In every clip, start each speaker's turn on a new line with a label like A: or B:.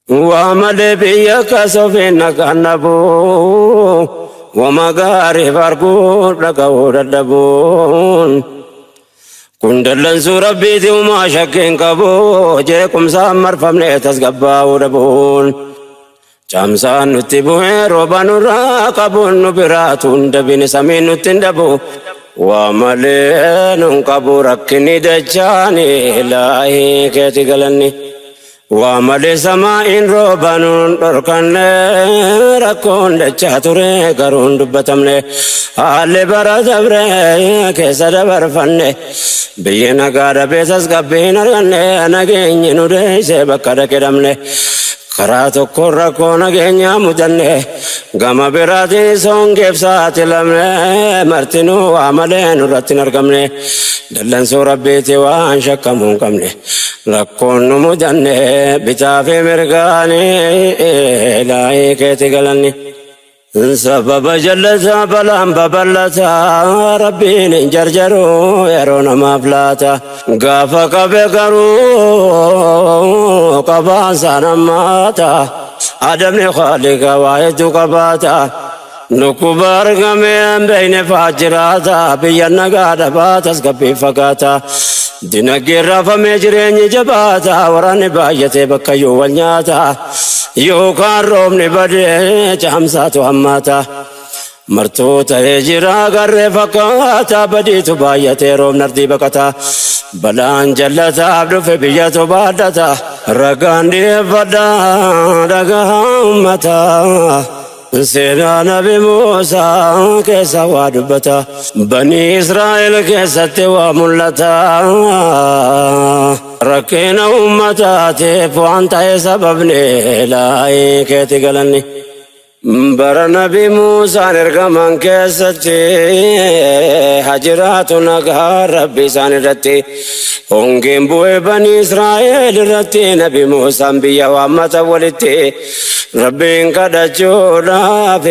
A: Waa malee biyya kasofiin nagaan dhabuu, wama gaariif arguu dhaga'uu dadhabuun. Kun dallansuu Rabbiiti umaa shakkiin qabu, jeequmsaan marfamnee tasgabbaa'uu dhabuun. Caamsaan nutti bu'ee rooba nurraa qabuun nu biraatu hin dabine samiin nutti hin dhabu. Waa malee nun qabu rakkinni dachaani ilaahii keeti galanni. Waa malee samaa'iin rooba nun dhorkanne rakkoon dachaa ture garuu hin dubbatamne. Haalli bara dabre keessa dabarfanne biyyi nagaa dhabee tasgabbii hin arganne nageenyi nu deessee bakka dhaqe dhabne. Karaa tokkoon rakkoo nageenyaa mudanne gama biraatiin hongeef saaxilamne martinuu waa malee nurratti hin argamne dallansuu Rabbiiti waan shakkamuu hin qabne rakkoon nu mudanne bitaa fi mirgaanii ilaahii keeti galanni. Sababa jallataa balaan babal'ataa Rabbiin hin jarjaru yeroo namaaf laata. Gaafa qabe garuu qabaan isaa nammaata. Adabni Khaaliqa waa hedduu qabaata. Dhukkuba argamee hin beekne fa'aa jiraata. Biyya nagaa dhabaa tasgabbii fagaata. Dinagdeen raafamee jireenyi jabaata. Waraanni baay'atee bakkayyuu wal nyaata. Yookaan roobni badee caamsaatu hammaata. Martuu ta'ee jira garree fakkaata badiitu baay'atee roobni ardii baqata. Balaan jallataaf dhufe biyyatu baadhata. Ragaan dhiyeeffadha dhagaa ummata. Seenaa Nabi Muusaa keessa waa dubbata. Banii Israa'el keessatti waa mul'ata. Rakkina ummataatiif waan ta'e sababni ilaahii keeti galanni. Bara Nabi Muusaan ergaman keessatti hajiraatu nagaa Rabbi isaan irratti. Hongeen bu'ee Banii Israa'el irratti Nabi Muusaan biyya waammata walitti. Rabbiin kadhachuudhaaf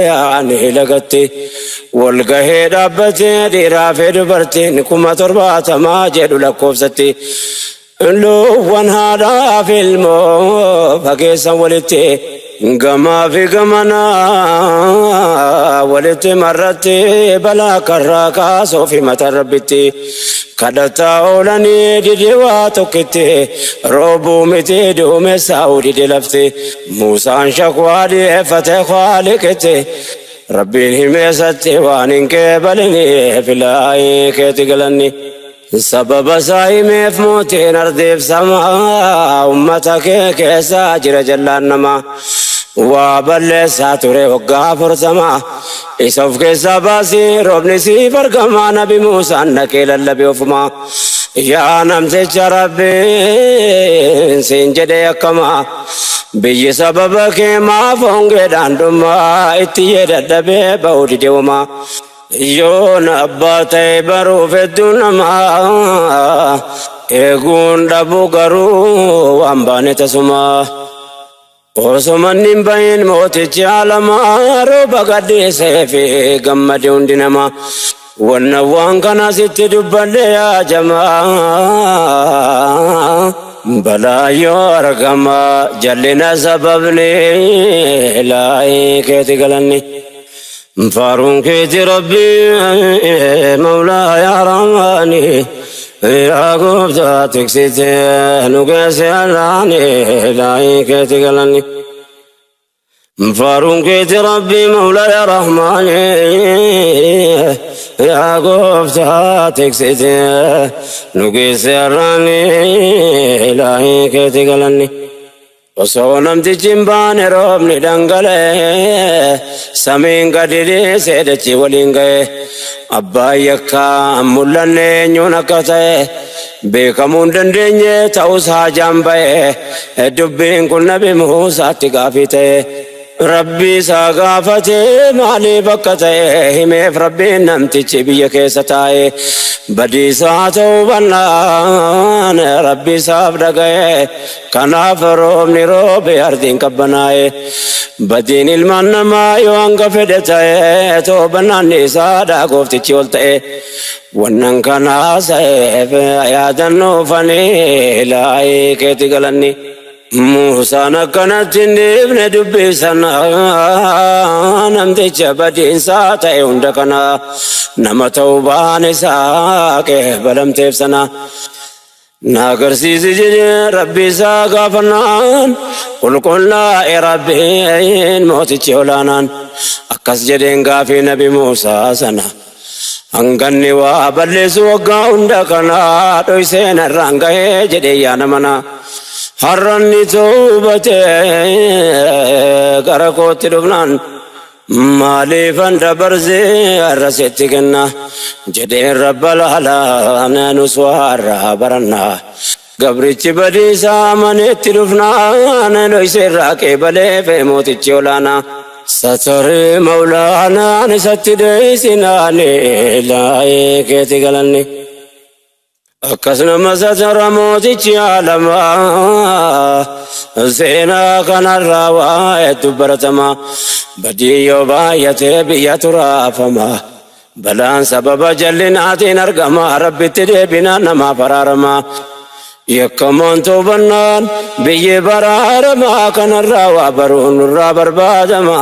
A: yaa'anii lagatti. Walgahee dhaabbatee dhiiraa fi dubartiin 70,000 jedhu lakkoofsatti. Loowwan haadhaa fi ilmoo fageessan walitti. Gamaa fi gamanaa walitti marratti balaa karraa kaasuu fi mataa Rabbitti. Kadhataa oolanii dide waa tokkitti roobuu miti duumessaa'uu dide lafti. Muusaan shakwaa dhiyeeffate Khaaliqitti. Rabbiin himeessatti waan hin qeebaliniif ilaahii keeti galanni. Sababa isaa himeef mootiin ardiif samaa ummata kee keessa jira jallaan namaa. Waa balleessaa ture waggaa 40 isa of keessaa baasii roobni siif argamaa Nabi Muusaan dhaqee lallabe ofumaa. Yaa namticha Rabbiin siin jedhee akkamaa biyyi sababa kee maaf hongeedhaan dhumaa itti yee dadhabee ba'uu dide homaa. Yoon abbaa ta'e baruuf hedduu namaa eeguun dhabu garuu waan baane tasumaa. Osoo manni hin bahin mootichi alamaa rooba gadhiisee fi gammade hundi namaa. Wanna waan kana sitti dubbadhe yaa jamaa. Balaa yoo argama jallina sababni ilaahii keeti galanni. Faaruun keeti Rabbi Mawlaa yaa Rahmaani yaa gooftaa tiksite nu geesse Allaani ilaahii keeti galanni. Faaruun keeti Rabbi Mawlaa yaa Rahmaani yaa gooftaa tiksite nu geesse Allaani ilaahii keeti galanni. Osoo namtichi hin baane roobni dhangala'e samiin gadi dhiisee dachii waliin ga'e. Abbaan yakkaa hin mul'anne eenyuun akka ta'e beekamuu hin dandeenye ta'us haajaan ba'e. Dubbiin kun Nabi Muusaatti gaafii ta'e. Rabbii isaa gaafate maaliif akka ta'e himeef Rabbiin namtichi biyya keessa taa'e badiisaa ta'uu bannaan Rabbi isaaf dhaga'e. Kanaaf roobni roobe ardiin qabbanaa'e. Badiin ilmaan namaa yoo hanga fedhe ta'e toobannaan isaadha gooftichi ol ta'e. Wannan kana haasa'eef yaadannoo fanii ilaahii keeti galanni. Muusaan akkanatti hin dhiifne dubbii sana, namticha badiinsaa ta'e hunda kana, nama tawbaan isaa qeebalamteef sana. Na agarsiisi jedhee Rabbi isaa gaafannaan, qulqullaa'e Rabbiin mootichi olaanaan. Akkas jedheen gaafii Nabi Muusaa sana. Hanganni waa balleessu waggaa hunda kana dhoysee narraan gahee jedhee yaa namana. Har'anni toobatee gara kootti dhufnaan, maaliifan dabarsee har'a sitti kenna jedheen Rabbal alaa. Nus waa baranna. Gabrichi badiisaa maneetti dhufnaan, dhoysee irraa qeebalee mootichi olaanaa. Sataree Mawlaanaan isatti deessinaan, ilaahee keeti galanni. Akkas nama satara mootichi aalamaa, seenaa kanarraa waa hedduu baratama. Badii yoo baay'atee biyya turaafama. Balaan sababa jallinaatiin argama, Rabbitti deebinaan namaaf araarama. Yakkamaan toobannaan biyyi baraarama, kanarraa waa baruun nurraa barbaadama.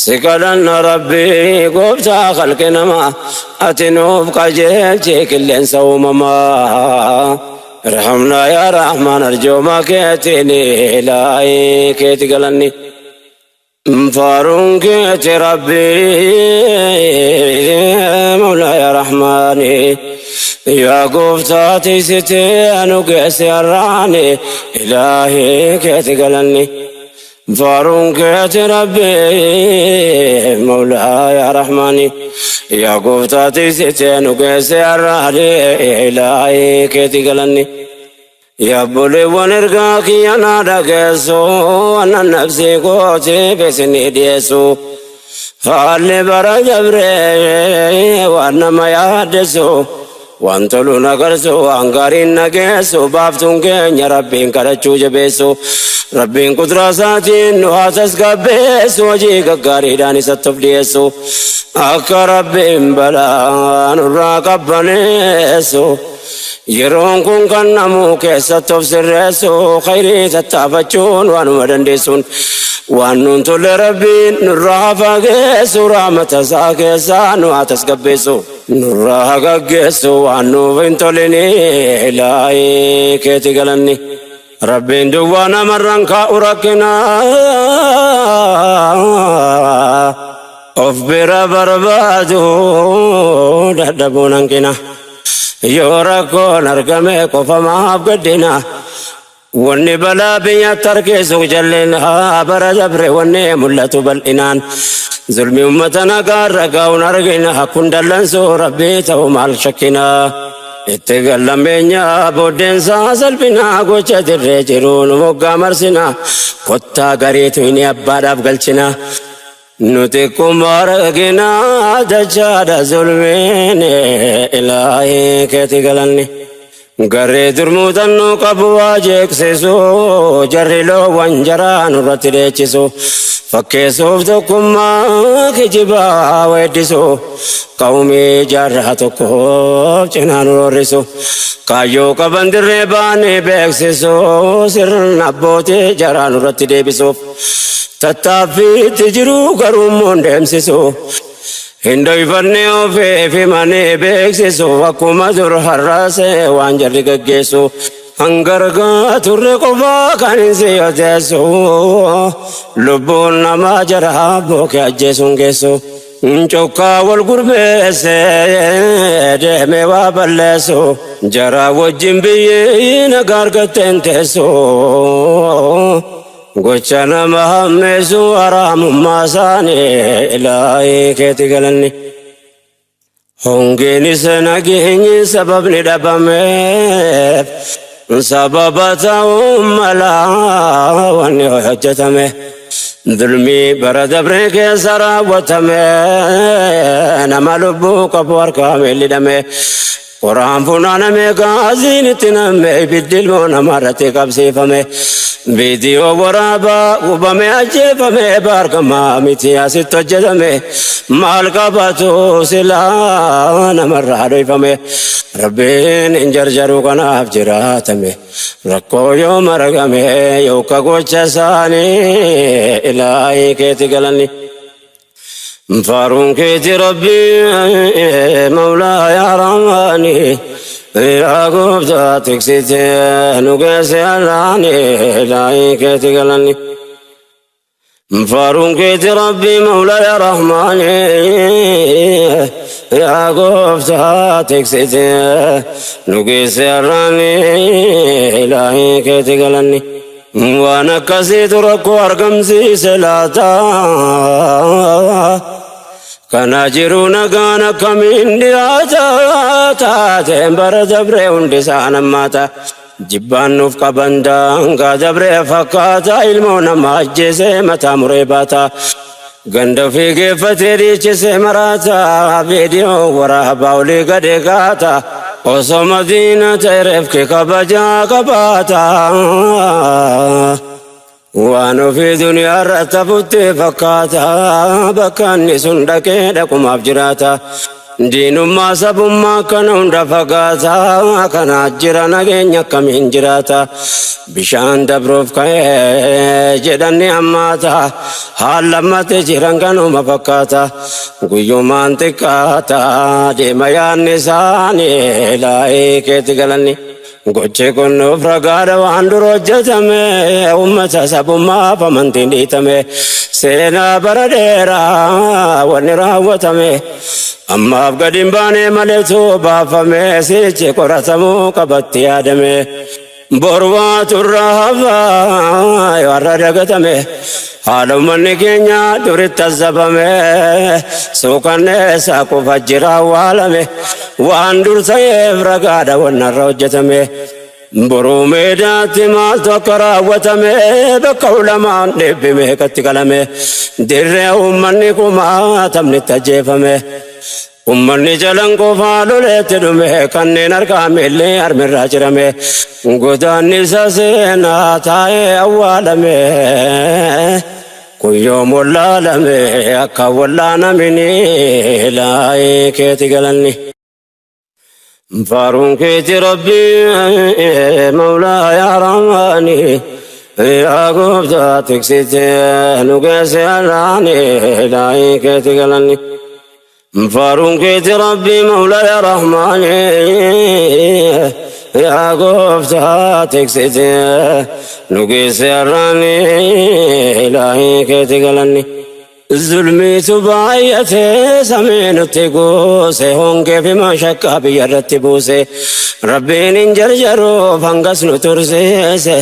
A: Si kadhanna Rabbii gooftaa khalqi namaa, ati nuuf qajeelchi qilleensa uumamaa. Irhamnaa yaa Rahmaan arjooma keetiin, ilaahii keeti galanni. Faaruun keeti Rabbii Mawlaa yaa Rahmaani. Yaa gooftaa tiisitee anu geesse har'aani, ilaahii keeti galanni. Faaruun keeti Rabbii Mawlaa yaa Rahmaani. Yaa gooftaa tiisitee anu geesse har'aani, ilaahii keeti galanni. Yaabboleewwan, ergaa kiyya naa dhageessu, annan nafsii kootiif isinii dhiyeessu. Haalli bara dabree waan nama yaaddessu, waan tolu nagarsu, waan gaariin nageessu, baaftuun keenya Rabbiin kadhachuu jabeessu. Rabbiin kuduraa isaatiin nu haa tasgabbeessu, hojii gaggaariidhaan isatti of dhiyeessu. Akka Rabbiin balaa nurraa qabbaneessu. Yeroon kun kan namuu keessatti of sirreessu, khayrii tattaafachuun waanuma dandeessuun. Waan nuun tolle Rabbiin nurraa haa fageessu, rahmata isaa keessaa nu haa tasgabbeessu. Nurraa haa gaggeessu waan nuuf hin tolini, ilaahii keeti galanni. Rabbiin duwwaa namarraan kaa'u rakkina. Of bira barbaadu dadhabuun hanqina. Yoo rakkoon argame qofa maaf gaddina? Wanni balaa biyyatti harkisu jallina, bara dabre wanni mul'atu bal'inaan. Zulmi uummata nagaarra gaa'uun argina, kun dallansuu Rabbii ta'u maal shakkina? Itti gallambeenya booddeensaa salphina, gocha dirree jiruun moggaa marsina. Kottaa gariitu inni abbaadhaaf galchina. Nuti kuma argina dachaadha zulmiin, ilaahii keeti galanni. Garee durmuutannoo qabu waa jeeqsisu, jarri loowwan jaraa nurratti dheechisu. Fakkeessuuf tokkummaa kijibaa weeddisu, qawmii jaarraa tokkoof cinaa nu roorrisu. Kaayyoo qaban dirree baanii beeksisu, sirna abbootii jaraa nurratti deebisuuf. Tattaaffiitti jiru garuu immoo hin deemsisu. Hin dhoyfanne ofiif himanii beeksisu, akkuma dur har'aasee waan jarri gaggeessu. Hangargaa turre qofaa kan hin siyoteessu, lubbuun namaa jara bookee ajjeesuun geessu. Cokkaa wal gurmeesse deemee waa balleessu, jara wajjin biyyi nagaa argatteen teessu. Gocha nama hammeessu haraamummaa isaanii, ilaahii keeti galanni. Hongeenis nageenyi sababni dhabameef sababa ta'uu mala wanni hojjetame. Dulmii bara dabree keessa raawwatame, nama lubbuu qabu harkaa miilli dhame. Qoraan funaaname gaaziin itti namme ibiddi ilmoo namarratti qabsiifame. Viidiyoo waraabaa gubame ajjeefame baargamaa miti asitti hojjetame. Maal qabatu silaa namarraa dhoyfame. Rabbiin hin jarjaru kanaaf jiraatame. Rakkoo yoo margame yookaan gocha isaanii ilaahii keetti galanni. Faaruun keeti Rabbii Mawlaa yaa Rahmaani yaa gooftaa tiksite nu geesse Allaani ilaahii keeti galanni. Faaruun keeti Rabbii Mawlaa yaa Rahmaani yaa gooftaa tiksite nu geesse Allaani ilaahii keeti galanni. Waan akkasiitu rakkoo argamsiise laata. Kana jiru nagaan akkamiin dhiyaata taateen bara dabree hundi isaa nammaata. Jibbaan nuuf qaban daangaa dabree fakkaata ilmoo nama ajjeesee mataa muree baata. Ganda ofii geeffatee dhiichisee maraata viidiyoo waraabaa olii gadi gaata. Osoo madiina ta'e reefki kabajaa qabaata. Waan ofii duniyaa irratti hafutti fakkaata bakka inni sun dhaqee dhaqumaaf jiraata. Diinummaa sabummaa kana hunda fagaata kana jira nageenya akkamiin jiraata. Bishaan dabruuf ka'ee jedhanni hammaata haala ammatti jiran kanuma fakkaata. Guyyumaan xiqqaata deema yaadni isaanii laayii keetti galanni. Gochi kun nuuf ragaadha waan dura hojjetame uummata sabummaaf amantiin dhiitame seenaa bara dheeraa wanni raawwatame ammaaf gadi hin baane maleetu baafame sichi qoratamuu qabatti yaadame boru waatu irraa hafaa yoo har'a dagatame haala uummanni keenya duritti azzabame suukanneessa qofa jira awwaalame waan dur ta'eef ragaadha wanna irra hojjetame. Boruu meedaatti maaltu akka raawwatame bakka ulamaan dhibbi meeqatti qalame dirree uummanni kumaatamni itti ajjeefame. Uummanni jalan qofaa loleetti dhume kanneen harkaa miilli harmirraa cirame godaanni isa seenaa taa'ee awwaalame. Kun yoom wallaalame akka wallaanamini laayii keeti galanni. Faaruun keeti Rabbii Mawlaa yaa Rahmaani yaa gooftaa tiksite nu geesse Allaani laayii keeti galanni. Faaruun keeti Rabbii Mawlaa yaa Rahmaani yaa gooftaa tiksite nu geesse Allaani laayii keeti galanni. Zulmiitu baay'ate samii nutti goose hongee fi mashakkaa biyya irratti buuse Rabbiin hin jarjaruuf hangas nu tursiise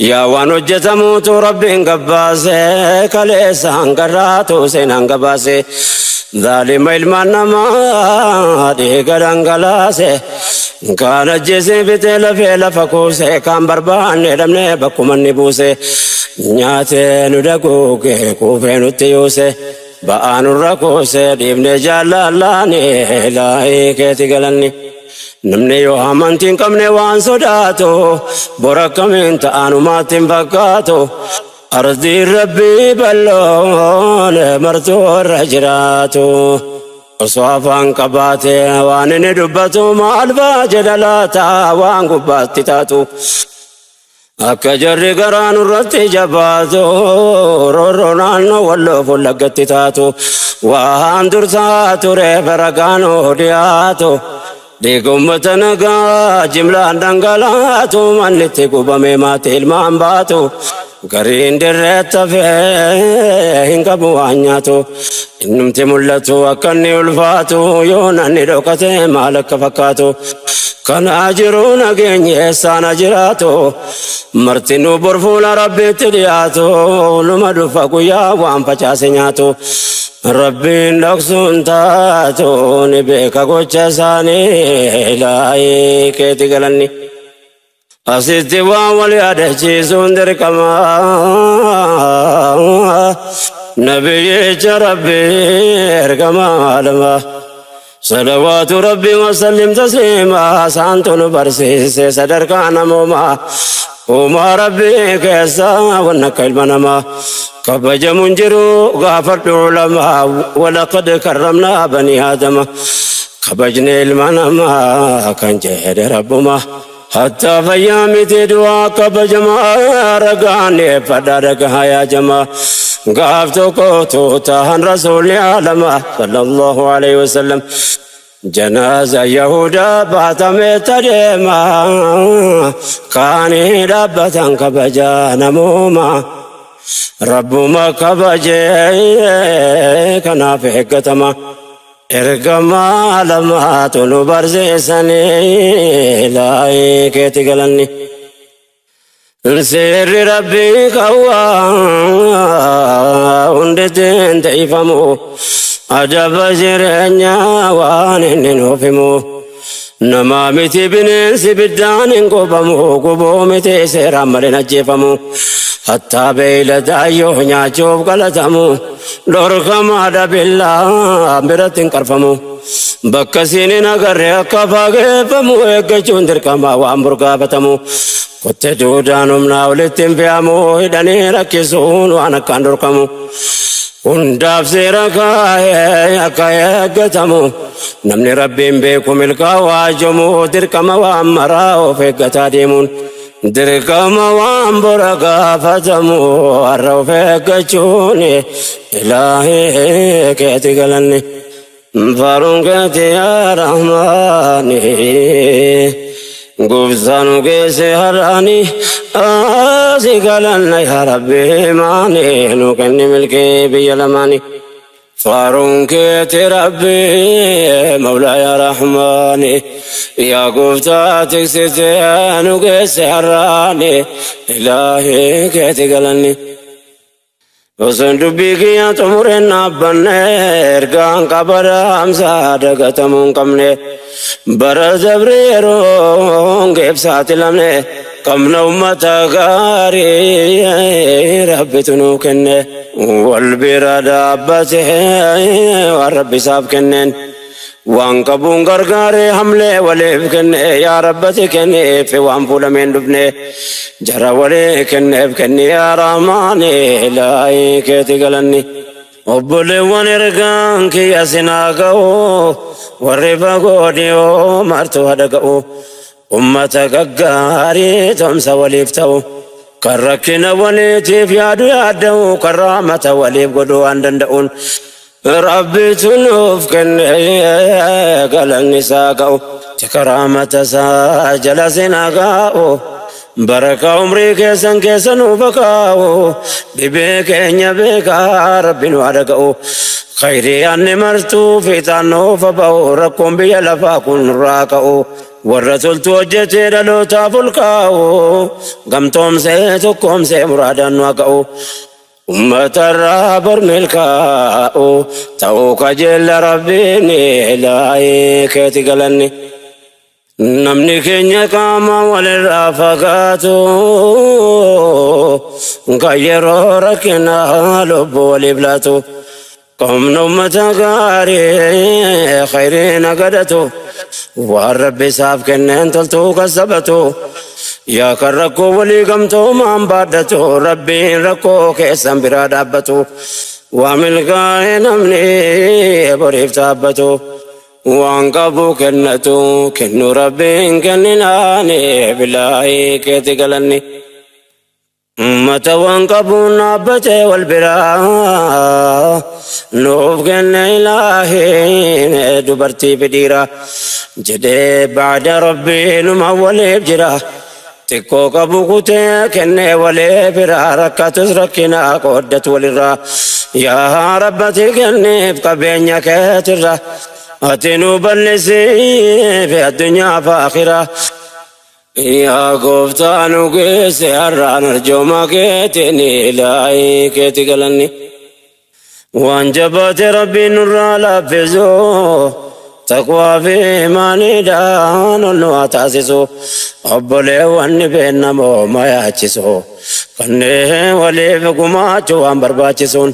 A: yaa waan hojjetamuutu Rabbiin gabbaase kaleessa hangarraatu seenaan gabaase zaalima ilmaan namaa dhiiga dhangalaase kaan ajjeesee fixee lafee lafa kuuse kaan barbaanne dhabnee bakkuma inni buuse nyaatee nu daguuge kuufee nutti yuuse ba'aa nurra kuuse dhiifne jaallallaani laayii keeti galanni. Namni yoo amantii hin qabne waan sodaatu bor akkamiin ta'anumaatti hin fakkaatu. Ardiin rabbii bal'oon martuu irra jiraatu. Osoo afaan qabaate waan inni dubbatu maal ba'a jedha laata waan gubbaatti taatu. Akka jarri garaa nurratti jabaatu roorroo naannoo walloo fullaggatti taatu waan dursaa tureef ragaan dhiyaatu. Dhiiga uummata nagaa jimlaan dhangalaatu manni itti gubame maatii ilmaan baatu gariin dirreetti hafee hin qabu waan nyaatu innumti mul'atu akka inni ulfaatu yoo namni dhokate maal akka fakkaatu kanaa jiru nageenyi eessaan jiraatu martinuu bor fuula rabbiitti dhiyaatu numa dhufa guyyaa waan facaase nyaatu. Rabbiin dhoksuun taatu ni beeka gocha isaanii laayii keeti galanni. Asitti waan wal yaadachiisuun dirqama. Nabiyyicha Rabbii ergama alama. Salawaatu Rabbii wasallim tasliimaa saantu nu barsiise sadarkaa namoomaa. Uumaa Rabbii keessaa wanna akka ilma namaa kabajamu hin jiru gaafadhu ulamaa. Walaqad karramnaa banii aadama kabajne ilma namaa kan jedhe Rabbuma. Hattaa fayyaa miti du'aa kabajamaa ragaan dhiyeeffadhaa dhagahaa yaa jamaa. Gaaf tokko tuutahan rasuulli alama sallallahu alaihi wasallam janaaza yahudaa baatamee tadeema kaanii dhaabbatan kabajaa namooma. Rabbuma kabajee kanaaf eeggatama. Ergamaa lamaatu nu barsiisanii laayii keeti galanni. Seerri Rabbii qawwaa hundittiin ta'ifamu adaba jireenyaa waan inni nuuf himu. Namaa miti bineensi biddaan hin gubamu gubuu miti seeraan malee hin ajjeefamu. Hattaa beeyladaa yoo nyaachuuf qalatamu dhorkamaadha billaa biratti hin qarfamu. Bakka siin hin agarre akka fageeffamu eeggachuun dirqama waan burgaafatamu. Kotte duudaan humnaa olitti hin fe'amu hidhanii rakkisuun waan akkaan dhorkamu. Hundaaf seera kaa'ee akka eeggatamu. Namni Rabbiin beeku milkaa'u waajamu dirqama waan maraa of eeggataa deemuun. Dirqama waan bora gaafatamu har'a of eeggachuun ilaahee keeti galanni. Faaruun keeti yaa Rahmaani. Gooftaan geesse har'aani asi galanna yaa Rabbi maani nu kenni milkii biyya lamaani. Faaruun keeti Rabbi Mawlaa yaa Rahmaani yaa gooftaa tiksite nu geesse har'aani ilaahii keeti galanni. Osoon dubbii kiyya xumureen dhaabbanne ergaan qaba dhaamsaa dagatamuu hin qabne bara dabre yeroon geef saaxilamne qabna ummata gaarii Rabbitu nuu kenne wal bira dhaabbate waan Rabbi isaaf kenneen waan qabuun gargaaree hamlee waliif kenne yaa Rabbati kenneef waan fuudhameen dhufne jara walii kenneef kenni yaa Rahmaani laayii keeti galanni. Obboleewwan ergaan kiyya sinaa ga'u warri fagoo dhiyoo martuu haa dhaga'u. Ummata gaggaarii tumsa waliif ta'u kan rakkina waliitiif yaadu yaadda'u kan rahmata waliif godhu waan danda'uun Rabbitu nuuf kenne galanni isaa ga'u tika rahmata isaa jala sinaa ga'u baraka umrii keessan keessa nuuf kaa'u dhibee keenya beekaa Rabbi nu haa dhaga'u khayrii anni martuu fiixaan nuuf ba'u rakkoon biyya lafaa kun nurraa ka'u warra toltu hojjetee dhalootaaf ol kaa'u gamtoomsee tokkoomsee muraadaan nu haa ga'u ummatarraa bor milkaa'u ta'uu kajeella Rabbiin ilaahii keeti galanni. Namni keenya qaama walirraa fagaatu kan yeroo rakkinaa lubbuu waliif laatu. Qomna ummata gaarii khayriin agadatu waan Rabbi isaaf kenneen toltuu kasabatu yaa kan rakkoo walii gamtoomaan baadhatu Rabbiin rakkoo keessan biraa dhaabbatu waa milkaa'e namni boriif dhaabbatu waan qabu kennatu kennu Rabbiin kenninaani bilaahii keeti galanni. Ummata waan qabuun dhaabbatee wal biraa nuuf kenne ilaahiin dubartii fi dhiira jedhee baada Rabbii numa waliif jira. Xiqqoo qabu kutee kennee walii biraa rakkatus rakkina qooddatu walirraa. Yaa Rabbati kenniif qabeenya keetirra ati nu bal'isiif addunyaa fi akhiraa. Yaa gooftaa nu geesse har'aan arjooma keetiin ilaahii keeti galanni. Waan jabaate Rabbiin nurraa laaffisu Taqwaa fi imaaniidhaan ol nu haa taasisu. Obboleewwan ni beennamoo ma yaachisu. Kanneen waliif gumaachuu waan barbaachisuun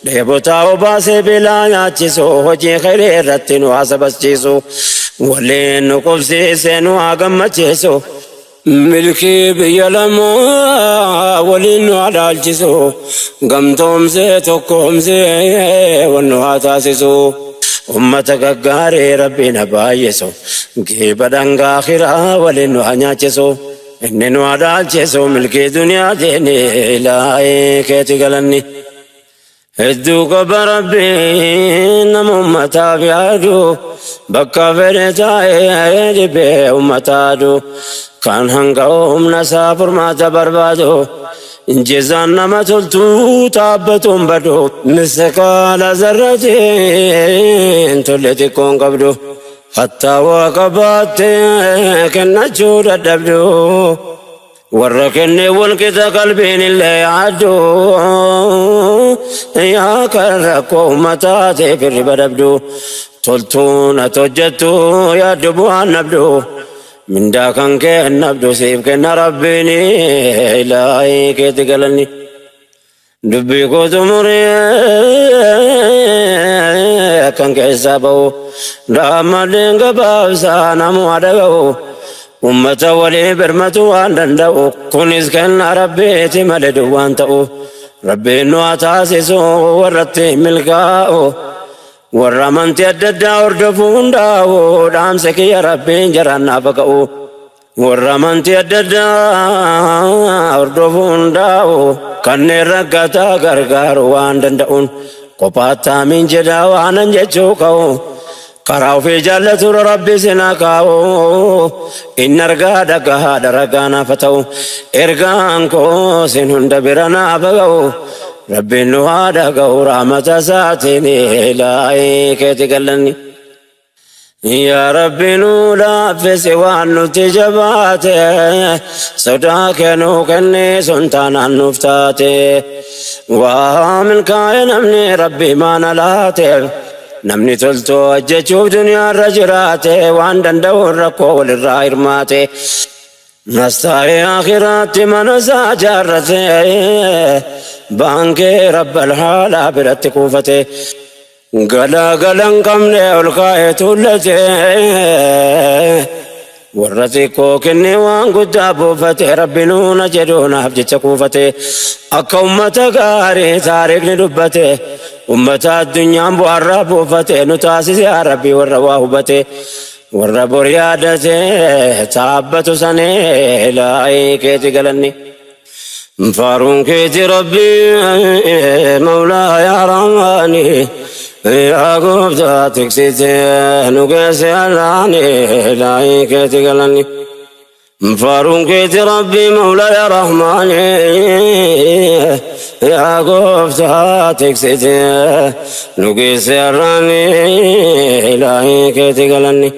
A: dheebotaa obaasee beelaa nyaachisu hojii khayrii irratti nu haa sabachiisu. Waliin nu qubsiisee nu haa gammachiisu. Milkii biyya lamaa waliin nu haa dhaalchisu. Gamtoomsee tokkoomsee wal nu haa taasisu. Ummata gaggaarii Rabbiin haa baay'isu. Geeba dhangaa akhiraa waliin nu haa nyaachisu. Inni nu haa dhaalchisu milkii duniyaa jeeni ilaahii keeti galanni. Hedduu qaba Rabbiin nama ummataaf yaadu bakka fedhe taa'ee dhibee ummataadu kan hanga humna isaa furmaata barbaadu jezaan nama toltuu taabbatuun badu misqaala zarratiin tolle xiqqoon qabdu hattaa waa qabaattee kennachuu dadhabdu. Warra kenne wal qixa qalbiin illee yaaddu yaa kan rakkoo uummataa ta'eef hirriba dhabdu toltuun ati hojjettu yaaddu bu'aan dhabdu mindaa kan kee nabdu siif kenna Rabbiin ilaahii keetti galanni. Dubbii koo xumuree akkan keessaa ba'u daammadeen gabaabsaa namuu haa dhaga'u ummata walii birmatu waan danda'u kunis kennaa Rabbiiti malee duwwaan ta'u Rabbiin nu haa taasisu warratti milkaa'u warra amantii adda addaa hordofu hundaa'u dhaamsa kiyya Rabbiin jaraan naaf ga'u. Warra amantii adda addaa hordofu hundaa'u kanneen rakkataa gargaaru waan danda'uun kophaatti amiin jedhaa waanan jechuu ka'u karaa ofii jaallatu Rabbi sinaa kaa'u inni argaa dhagahaadha ragaa naaf ta'u ergaan koo sin hunda bira naaf ga'u Rabbiin nu haa dhaga'u rahmata isaatiin ilaahii keeti galanni. Yaa Rabbi nu laaffisi waan nuti jabaate sodaa kee nuu kenni sun taanaan nuuf taate waa milkaa'e namni Rabbi maana laateef namni toltuu hojjechuuf duniyaarra jiraate waan danda'uun rakkoo walirraa hirmaate Nastaa'ee akhiraatti mana isaa jaarrate baankee rabbal haalaa biratti kuufate. Galaa gala hin qabne ol kaa'ee tuullate warra xiqqoo kennee waan guddaa buufate Rabbi nuuna jedhu naaf jecha kuufate akka ummata gaarii taariikni dubbate ummata addunyaan bu'aarraa buufate nu taasise yaa Rabbi warra waa hubate warra bor yaadate taabbatu sanee ilaahii keeti galanni. Faaruun keeti Rabbi Mawlaa yaa Rahmaani yaa gooftaa tiksite nu geesse Allaani ilaahii keeti galanni. Faaruun keeti Rabbi Mawlaa yaa Rahmaani yaa gooftaa tiksite nu geesse Allaani ilaahii keeti galanni.